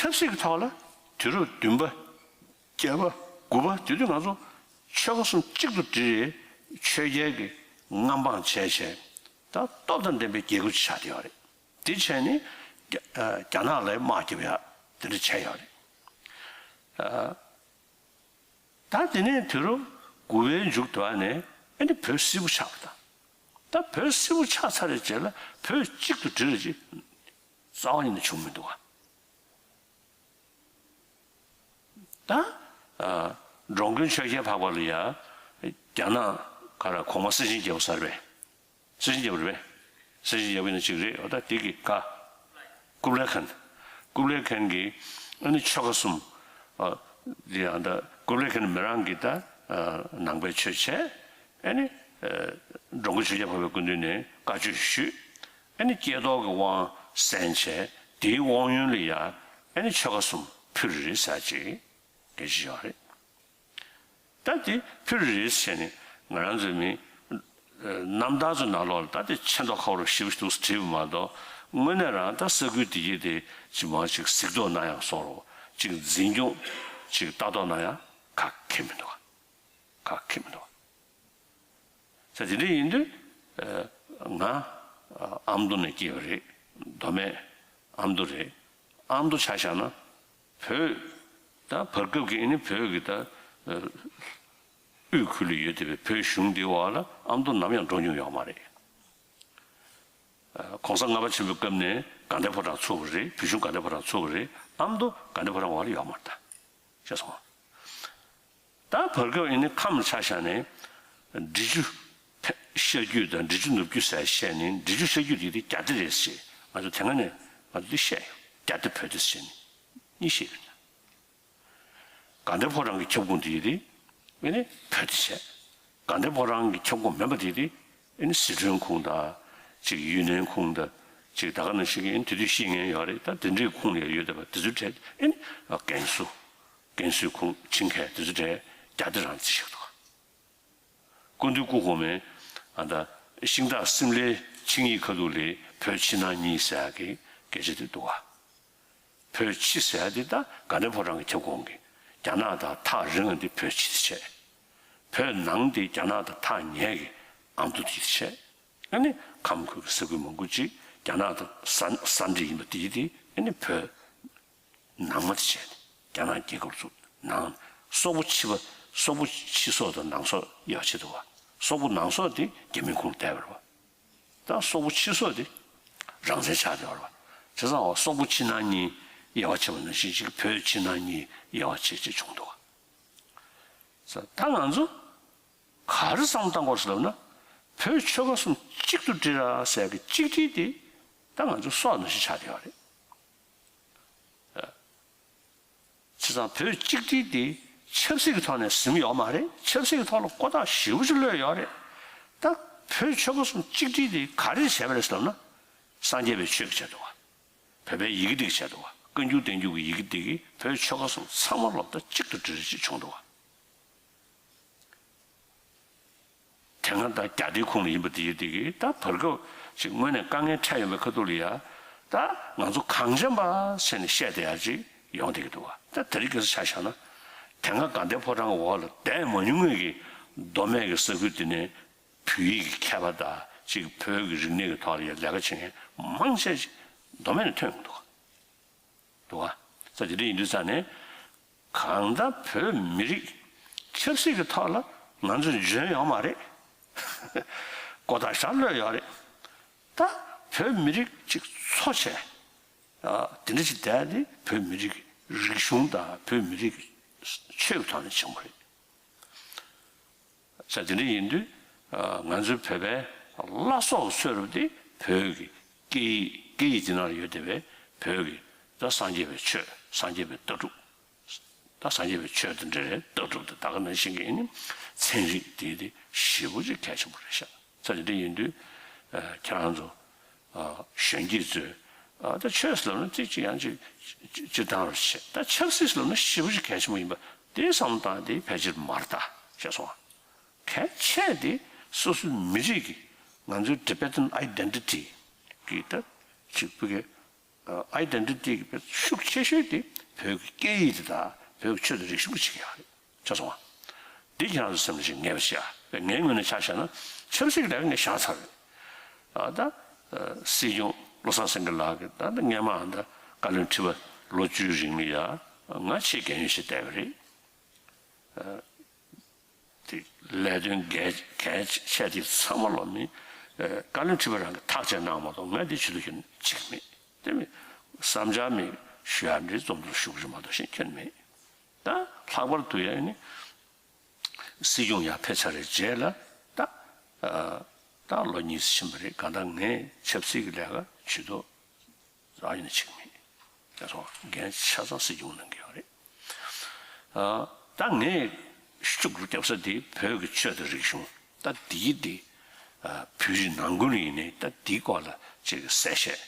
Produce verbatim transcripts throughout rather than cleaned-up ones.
ཆབ་སྲིད་ཀྱི་ཐོག་ལ་དུས་རབས་བདུན་པ། བརྒྱད་པ། དགུ་པ་དེ་དུས་ང་ཚོ་ཆོལ་ཁ་གསུམ་གཅིག་ཏུ་སྒྲིལ་རེད། ཆོས་རྒྱལ་གྱི་མངའ་འབངས་བྱས་བྱས་ད་སྟོབས་དང་ལྡན་པའི་རྒྱལ་ཁབ་ཅིག་ཆགས་བསྡད་ཡོད་རེད། དེ་བྱས་ནས་རྒྱ་རྒྱ་ནག་ལ་དམག་རྒྱབ་ཡ་དེ་འདྲ་བྱས་ཡོད་རེད། ད་དེ་ནས་དུས་རབས་དགུ་པའི་མཇུག་དེ་བ་ནས་ཨ་ནི་བོད་སིལ་བུ་ཆགས་པ་དང་། ད་བོད་སིལ་བུ་ཆགས་ཚར་བའི་རྗེས་ལ་བོད་གཅིག་ཏུ་སྒྲིལ་རེད་ཅེས་རྩ་བ་ཉིད་ནས་བྱུང་མི་འདུག་བ། ད་ཨ་འགྲོ་མགོན་ཆོས་རྒྱལ་འཕགས་པ་ལ་ཡ་རྒྱ་ནག་ག་ར་གོང་མ་སེ་ཆེན་རྒྱལ་པོ་ཟེར་བས། སེ་ཆེན་རྒྱལ་པོ་རེད་པས། སེ་ཆེན་རྒྱལ་པོ་ཡིན་ན་གཅིག་རེད། འོ་ད་དེ་གི་ཀ་ཀུབ་ལའི་ཁན། ཀུབ་ལའི་ཁན་གྱིས་ཨ་ནི་ཆོལ་ཁ་གསུམ། ཨ་དེ་ཡང་ད་ཀུབ་ལའི་ཁན་མི་རང་གི་ད་ཨ་ནང་པའི་ཆོས་བྱས། ཨ་ནི་ཨ་འགྲོ་མགོན་ཆོས་རྒྱལ་འཕགས་པའི་སྐུ་མདུན་ནས་བཀའ་ཆོས་ཞུས། ཨ་ནི་ཀྱེ་རྡོར་གྱི་དབང་གསན་བྱས། དེའི་དབང་ཡོན་ལ་ཡ་ཨ་ནི་ཆོལ་ཁ་གསུམ་ཕུལ་རེད་ཟེར་ཅིག་སྐད་ཆ་ཡོད་རེད། ད་དེ་ཕུལ་རེད་ཟེར་ནས་ང་རང་ཚོའི་མི་ཨ་རྣམ་ཐར་ཚོའི་ནང་ལོགས་ལ་ད་དེ་ཆེ་མདོག་ཁ་པོ་ཞེ་པོ་ཞིག་འདུག་བྲིས་པ་མ་གཏོགས། དངོས་གནས་རང་ད་ས་ཁུལ་དེ་གྱད་དེ་ཅིག་མ་ཅིག་གཟིགས་རྟོག་གནང་ཡག་བཟོ་འདྲ་ཅིག་འཛིན་སྐྱོང་ཅིག་ལྟ་རྟོག་གནང་ཡག་ག་གེ་མི་འདུག་ག་གེ་མི་འདུག་ས་དེ་འདྲ་ཡིན་དུས་ཨ་ང་ཨ་ཨ་མདོ་ནས་སྐྱེས་པ་རེད། མདོ་སྨད་ཨ་མདོ་རེད། ཨ་མདོ་ཆ་བཞག་ན་བོད་ད་བར་སྐབས་ཀྱི་ཨ་ནི་བོད་ཀྱི་ད་ཨ་དབུས་ཁུལ་ལ་ཡོད་བསྡད་པའི་བོད་གཞུང་འདིའི་འོག་ལ་ཨ་མདོ་ནམ་ཡང་འགྲོ་མྱོང་ཡོད་མ་རེད། ཨ་གོང་ས་ལྔ་པ་ཆེན་པོའི་སྐབས་ནས་དགའ་ལྡན་ཕོ་བྲང་ཚུགས་པ་རེད། བོད་གཞུང་དགའ་ལྡན་ཕོ་བྲང་ཚུགས་པ་རེད། ཨ་མདོ་དགའ་ལྡན་ཕོ་བྲང་འོག་ལ་ཡོད་མ་རེད་ད། ཤེས་སོང་ང་། ད་བར་སྐབས་ཨ་ནི་ཁམས་ཆ་བཞག་ནས་འབྲི་ཆུ་ཤར་རྒྱུད་དང་འབྲི་ཆུ་ནུབ་རྒྱུད་ཟེར་བཤད་ནས། འབྲི་ཆུ་ཤར་རྒྱུད་དེ་དེ་རྒྱ་སྡེ་རེད་ཟེར། ང་ཚོ་དེ་སྔ་ནས་ང་ཚོ་འདི་བཤད་ཡོད། རྒྱ་སྡེ་བོད་སྡེ་ཟེར་ནས་གཉིས་བཤད་ཡོད། དགའ་ལྡན་ཕོ་བྲང་གི་ཁྱབ་ཁོངས་དེ་དེ་ཨ་ནི་བོད་སྡེ་བྱས། དགའ་ལྡན་ཕོ་བྲང་གི་ཁྱབ་ཁོངས་མིན་པ་དེ་དེ་ཨ་ནི་ཟི་ཁྲོན་ཁོངས་དང་ཅིག་ཡུན་ནན་ཁོངས་དང་ཅིག་ད་ག་ནང་བཞིན་གྱི་ཨ་ནི་དེ་དུས་ཤེས་མཁན་ཡོད་རེད། ད་དེ་འདྲའི་ཁོངས་ལ་ཡོད་བསྡད་པ་དེ་ཚོའི་གྲས་ཨ་ནི་ཀན་སུའུ། ཀན་སུའུ་ཁོངས་ཆིང་ཁའི་དེ་ཚོ་གྲས་རྒྱ་སྡེ་རང་བརྩི་བཞག་འདུག་སྐུ་མདུན་སྐུ་གོང་མས་ཨ་ད་ཤིང་སྟག་སིམ་ལའི་ཆིངས་ཡིག་ཁ་ཐུག་ལ་བོད་ཕྱི་ནང་གཉིས་ཟེར་ཡག་གི་སྐད་ཆ་དེ་འདུག་བ། བོད་ཕྱི་ཟེར་ཡག་དེ་ད་དགའ་ལྡན་ཕོ་བྲང་གི་ཁྱབ་ཁོངས་ཀྱི་རྒྱ་ནག་དང་ཐག་རིང་བ་དེ་བོད་ཕྱི་དེ་བྱས། བོད་ནང་དེ་རྒྱ་ནག་དང་ཐག་ཉེ་གི་ཨ་མདོ་དེ་བྱས། ཨ་ནི་ཁམས་ཁུལ་གྱི་ས་ཁུལ་མང་པོ་ཅིག་རྒྱ་ནག་དང་ས་ས་འབྲེལ་ཡིན་པ་དེ་དེ་ཨ་ནི་བོད་ནང་མ་དེ་བྱས་ནས་རྒྱ་ནག་རྒྱལ་ཁབ་ཚུགས་ནང་། སོག་པོ་ཕྱི་པ། སོག་པོ་ཕྱི་སོག་དང་ནང་སོག་དབྱེ་བ་ཕྱེ་འདུག་བ། སོག་པོ་ནང་སོག་དེ་རྒྱ་མིའི་ཁོངས་བསྡད་པ་རེད་བ། ད་སོག་པོ་ཕྱི་སོག་དེ་རང་བཙན་ཆགས་བསྡད་པ་རེད་བ། བྱས་ཙང་བ་སོག་པོ་ཕྱི་ནང་གཉིས་དབྱེ་བ་ཕྱེ་བ་ནང་བཞིན་ཅིག་བོད་ཕྱི་ནང་གཉིས་དབྱེ་བ་ཕྱེ་ཕྱེ་བྱུང་འདུག་བ། ད་ང་ཚོ་ག་རེ་བསམ་བཏང་དགོས་ཟེར་ལབ་ན། བོད་ཆོལ་ཁ་གསུམ་གཅིག་ཏུ་སྒྲིལ་ར་ཟེར་གི་གཅིག་སྒྲིལ་དེ་ད་ང་ཚོ་སྲོག་ནང་བཞིན་ཆགས་བསྡད་ཡོད་རེད། བྱས་ཙང་བོད་གཅིག་སྒྲིལ་དེ་ཆབ་སྲིད་ཀྱི་ཐོག་ནས་ཟིན་ཡོད་མ་རེད། ཆབ་སྲིད་ཀྱི་ཐོག་ལ་ཀོ་ཐག་ཞེ་པོ་ཅིག་ལོས་ཡོད་རེད། ད་བོད་ཆོལ་ཁ་གསུམ་གཅིག་སྒྲིལ་དེ་ག་རེ་བྱས་པ་རེད་ཟེར་ལབ་ན། སངས་རྒྱས་པའི་ཆོས་ཀྱི་ཆེད་དུ་བ། བོད་པའི་ཡི་གེ་འདི་གི་ཆེད་དུ་བ། བཀའ་འགྱུར་བསྟན་འགྱུར་གྱི་ཡི་གེ་འདི་གིས་བོད་ཆོལ་ཁ་གསུམ་ཚང་མ་སློབ་གྲྭ་གཅིག་ཏུ་སྒྲིལ་རེ་ཅིག་བྱུང་འདུག་བ། དེ་སྔ་ད་རྒྱ་སྡེའི་ཁོངས་ལ་ཡིན་པ་དེ་ཡིན་དེ་གིས་ད་བར་སྐབས་ཅིག་དངོས་གནས་དཀའ་ངལ་འཕྲད་ཡོང་པའི་ཁ་ཐུག་ལ་ཡ། ད་ང་ཚོ་གངས་ཅན་པ་ཟེར་ནས་བཤད་བསྡད་ཡ་ཅིག་ཡོང་བསྡད་ཀྱི་འདུག་བ། ད་དེ་རིང་ཁ་སང་ཆ་བཞག་ན། དེ་སྔ་དགའ་ལྡན་ཕོ་བྲང་གི་འོག་ལ་བསྡད་མ་མྱོང་མཁན་གྱི་མདོ་སྨད་ཀྱི་ས་ཁུལ་དེ་ནས་བོད་ཡིག་གི་མཁས་པ་དང་ཅིག་བོད་ཀྱི་རིག་གནས་ཀྱི་ཐོག་ལ་ཡ་ལས་ཀ་བྱེད་མཁན་མང་ཆེ་ཅིག་མདོ་སྨད་ནས་ཐོན་ཡོང་གི་འདུག་བ། འདུག་བ། ས་དེ་འདྲ་ཡིན་དུས་ཙང་ནས། གང་ལྟར་བོད་མི་རིགས་ཆབ་སྲིད་ཀྱི་ཐོག་ལ་ང་ཚོ་འཇོན་ཡོད་མ་རེད། ཀོ་ཐག་ཞྭ་ལོས་ཡོད་རེད། ད་བོད་མི་རིགས་ཅིག་འཚོ་བྱས། ཨ་དེ་འདྲ་ཅིག་བསྡད་དེ་བོད་མི་རིགས་རིག་གཞུང་དང་བོད་མི་རིགས་ཆོས་ཀྱི་ཐོག་ནས་བྱུང་བ་རེད། ས་དེ་འདྲ་ཡིན་དུས། ཨ་ང་ཚོའི་བོད་པའི་བླ་སྲོག་གི་ཚོད་རུབ་དེ་བོད་ཀྱི་སྐད་ཡིག་སྐད་ཡིག་དེ་ནང་ལ་ཡོད་བསྡད་པའི་བོད་ཀྱི་ད་སངས་རྒྱས་པའི་ཆོས། སངས་རྒྱས་པའི་ལྟ་གྲུབ། ད་སངས་རྒྱས་པའི་ཆོས་དེ་འདྲ་རེད། ལྟ་གྲུབ་དེ་ད་ག་ནང་བཞིན་གྱི་ཨ་ནི་ཚན་རིག་དེ་དེ་ཞེ་པོ་ཅིག་གལ་ཆེན་པོ་རེད་ཤག་ས་དེ་འདྲ་ཡིན་དུས། ཨ་ཁྱེད་རང་ཚོ། ཨ་གཞོན་སྐྱེས་ཚོས། ཨ་ད་ཆོས་ཟེར་ལབ་ན་ཅིག་ཅིག་ཡང་ཅིག་སྤྱིར་བཏང་རུ་བྱེད། ད་ཆབ་སྲིད་ཟེར་ལབ་ན་ཞེ་པོ་ཅིག་གལ་ཆེན་པོ་ཡིན་པ་དེ་བསམ་བློ་བཏང་དེ་ཕལ་ཆེར་མ་རེད་ད། ཤེས་སོང་ང་། གལ་ཆེ་དེ་སོ་སོའི་མི་རིགས་ཀྱི་ང་ཚོའི་Tibetan identity གི་ད་ཅིག་བུ་གའི་ ཨའི་ཌེན་ཊི་ཊི་གི་ཤུགས་ཆེ་ཤོས་དེ་བོད་ཀྱི་སྐད་ཡིག་དེ་དང་བོད་ཀྱི་ཆོས་དང་རིག་གཞུང་གི་ཆེད་ཀྱི་ཡག་རེད། ཆགས་སོང་བ། འདི་ཁྱེད་རང་ཚོ་སེམས་ལ་ཞིག་ངེས་པ་ཞིག་ཨ། ངའི་ངོས་ནས་ཆ་བཞག་ན་ཆབ་སྲིད་ཀྱི་ལས་ཀ་ངས་བཞག་ཚར་རེད། ཨ་ད། སྲིད་སྐྱོང་བློ་བཟང་སེང་གེ་ལགས་ཀྱིས་ད་ལྟ་སྔས་མ་ཨ་ད་བཀའ་བློན་ཁྲི་པ་ལོ་བཅུའི་རིང་ལ་ཡ་ང་ཆེས་རྒན་ཡོལ་ཞིག་བསྡད་པ་རེད། དེ་ལས་དོན་གལ་གལ་ཆེ་དེ་ཚང་མ་ལོ་མི་བཀའ་བློན་ཁྲི་པ་རང་གིས་ཐག་བཅད་གནང་མ་གཏོགས་ང་འདི་ཇུས་གཏོགས་ཞུ་ནི་ཅིག་མེད། དེ་མིན་བསམ་འཆར་མེད་ཞུ་ཡ་འདྲི་རྩོམ་དུ་ཞུ་གི་རེད་མ་གཏོགས་གཞན་ཁྱོན་མེད། ད་ལྷག་པར་དུ་ཡ་ནི་སྲིད་སྐྱོང་ཡར་ཕེབས་ཚར་བའི་རྗེས་ལ་ད་ད་ལོ་གཉིས་ཕྱིན་པ་རེད། གང་ལྟར་ངས་ཆབ་སྲིད་ཀྱི་ལས་ཀ་ཇུས་གཏོགས་རག་ཡིན་ན་ཆིག་མིན། ད་སོང་འགན་ཆ་ཚང་སྲིད་སྐྱོང་གནང་གི་ཡོད་རེད། ཨ་ད་ངས་ཤུགས་རྒྱབ་ས་དེ་བོད་ཀྱི་ཆོས་དང་རིག་གཞུང་ད་འདིའི་དེ་བོད་རིགས་ནང་ཁུལ་ཡིན་ནའི་ད་འདིའི་སྐོར་ལ་ཅིག་གསལ་བཤད་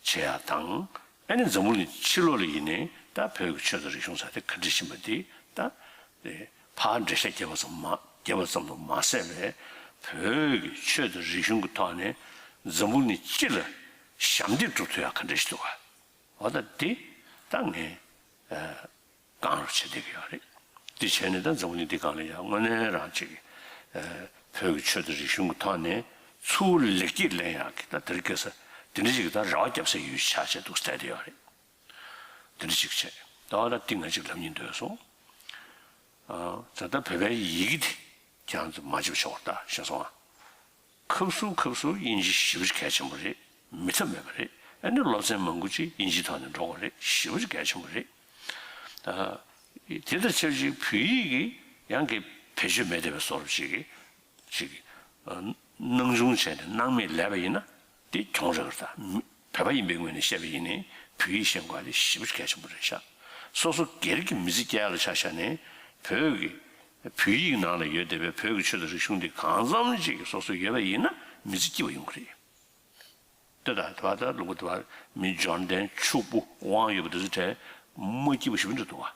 བྱེད་ཡ་དང་། ཨ་ནི་འཛམ་བུ་གླིང་ཕྱི་ལོགས་ལ་ཡིན་ནའི་ད་བོད་ཀྱི་ཆོས་དང་རིག་གཞུང་ཟེར་དེ་ག་འདྲ་ཕྱིན་པ་དེ་ད་ཕར་འགྲེལ་བཤད་རྒྱབ་པ་ཙམ་མ་རྒྱབ་པ་ཙམ་དུ་མ་ཟད་པའི་བོད་ཀྱི་ཆོས་དང་རིག་གཞུང་གི་ཐོག་ནས་འཛམ་བུ་གླིང་སྤྱི་ལ་ཞབས་འདེགས་སྒྲུབ་ཐུབ་ཡ་ག་འདྲ་ཞིག་འདུག་ག་འོ་ད་འདི་ད་ངས་གང་རུ་བྱེད་བསྡད་ཀྱི་ཡོད་རེད། འདི་བྱས་ནས་ད་འཛམ་བུ་གླིང་འདི་སྒང་ལ་ཡང་དངོས་གནས་རང་ཅིག་བོད་ཀྱི་ཆོས་དང་རིག་གཞུང་གི་ཐོག་ནས་ཚུར་ལེགས་སྐྱེས་ལེན་ཡག་གི་ད་དེ་རིང་ཁ་སང་དེ་འདྲ་ཞིག་གི་ད་རེ་བ་བརྒྱབ་སའི་ཡུལ་ཆགས་བྱས་འདུག་བལྟས་བསྡད་ཡོད་རེད། དེ་འདྲ་ཞིག་བྱས་ད་འོ་ད་འདི་ང་ཅིག་ལབ་སྙིང་འདོད་སོང་། ད་ལྟ་བོད་པའི་ཡི་གེ་དེ་ཁྱེད་རང་ཚོ་མ་བརྗེད་པ་ཆོག་ད་ཤེས་སོང་ཨ། ཁབ་སུ་ཁབ་སུ་དབྱིན་ཇི་ཞེ་པོ་ཅིག་གལ་ཆེན་པོ་རེད། མེད་ཐབས་མེད་པ་རེད། ཨ་ནི་སློབ་ཚན་མང་པོ་ཅིག་དབྱིན་ཇིའི་ཐོག་ནས་འགྲོ་དགོས་རེད། ཞེ་པོ་ཅིག་གལ་ཆེན་པོ་རེད། ཨ་དེ་དང་ཆབས་ཅིག་བོད་ཡིག་གི་ཡང་གི་བེད་སྤྱོད་མེད་བསྡད་པའི་བཟོ་འདྲ་ཅིག་གི་ཅིག་ཨ་སྣང་ཆུང་བྱས་ནས་སྣང་མེད་ལབ་པ་ཡིན་ན་དེ་གྱོང་རག་གི་རེད་ད། བོད་པ་ཡིན་པའི་ངོས་ནས་བཤད་པ་ཡིན་ནའི་བོད་ཡིག་ཤེས་དགོས་པ་དེ་ཞེ་པོ་ཅིག་གལ་ཆེན་པོ་རེད་ཤག་སོ་སོ་སྒེར་གྱི་མི་ཚེ་སྐྱེལ་ཡ་ལ་ཆ་བཞག་ནས་བོད་ཀྱི་བོད་ཡིག་ནང་ལ་ཡོད་བསྡད་པའི་བོད་ཀྱི་ཆོས་དང་རིག་གཞུང་འདི་གང་འཚམ་ཅིག་གི་སོ་སོ་ཡོད་པ་ཡིན་ན་མི་ཚེ་སྐྱིད་པ་ཡོང་གི་རེད། དེ་ལྟར་དེ་བར་ད་ལུང་པ་དེ་བར་མི་འབྱོར་ལྡན་ཕྱུག་པོ་དབང་ཡོད་པ་དེ་ཚོ་གྲས་མ་སྐྱིད་པ་ཞེ་པོ་འདྲ་འདུག་བ།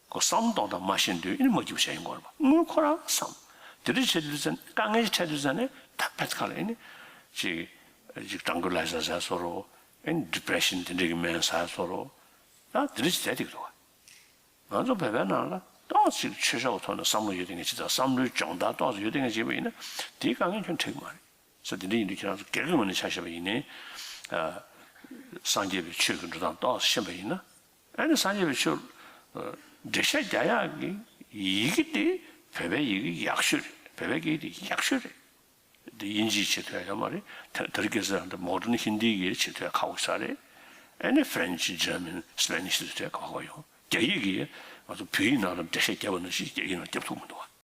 ཁོ་བསམ་གཏོང་སྟངས་མ་ཤེས་དུས་ཨེ་ནི་མ་སྐྱིད་པ་བྱས་ཡོང་གི་རེད་པ། དངུལ་ཁོ་རང་བསམ། དེ་འདྲ་བྱེད་དུས་ཙང་དཀའ་ངལ་འཕྲད་དུས་ཙང་ནས་ད་ཕེད་ཁ་ལ་ཨེ་ནི་ཅིག་ཅིག་ཊང་ཀུ་ལའི་ཛར་ཟ་བཟོ་འདྲ་ཨེ་ནི་ཌི་པི་རེ་ཤན་དེ་འདྲ་གི་སྨན་ཟ་བཟོ་འདྲ་ད་དེ་འདྲ་ཅིག་བྱས་བསྡད་ཀྱི་འདུག་བ། ང་ཚོ་བོད་པའི་ནང་ལ་ཏོག་ཙམ་ཆོས་ཕྱོགས་ཐོག་ནས་བསམ་བློ་ཡོད་མཁན་ཅིག་དང་བསམ་བློའི་སྦྱོང་བརྡར་ཏོག་ཙམ་ཡོད་མཁན་ཅིག་ཡིན་པ་ཡིན་ན་དེའི་དཀའ་ངལ་ཁྱོན་འཕྲད་ཀྱི་མ་རེད། ས་དེ་འདྲ་ཡིན་དུས་ཁྱེད་རང་ཚོ་སྒེར་གྱི་ངོས་ནས་ཆ་བཞག་པ་ཡིན་ནའི། ཨ་སངས་རྒྱས་པའི་ཆོས་ཀྱི་འགྲོ་སྟངས་ཏོག་ཙམ་ཤེས་པ་ཡིན་ན། ཨ་ནི་སངས་རྒྱས་པའི་ཆོས་འགྲེལ་བཤད་རྒྱག་ཡག་གི་ཡི་གེ་དེ་བོད་པའི་ཡི་གེ་ཡག་ཤོས་རེད། བོད་པའི་སྐད་ཡིག་དེ་ཡག་ཤོས་རེད། དེ་དབྱིན་ཇིའི་བྱེད་ཐུབ་ཡ་ཡོད་མ་རེད། དེ་དེ་རིང་ཁ་སང་འདི་མོ་ཌན་ཧིན་དི་གི་བྱེད་ཐུབ་ཡ་ཁག་པོ་ཞིག་རེད། ཨ་ནི་ཧྥ་རན་ཆི་ཇར་མན་སི་པེ་ནིཤ་དེ་ཚོ་ཁག་པོ་ཡོང་། རྒྱ་ཡིག་གིས་ང་ཚོ་བོད་ཡིག་ནང་ལ་འགྲེལ་བཤད་བརྒྱབ་པ་ནང་བཞིན་རྒྱ་ཡིག་ནང་བརྒྱབ་ཐུབ་མི་འདུག་བ།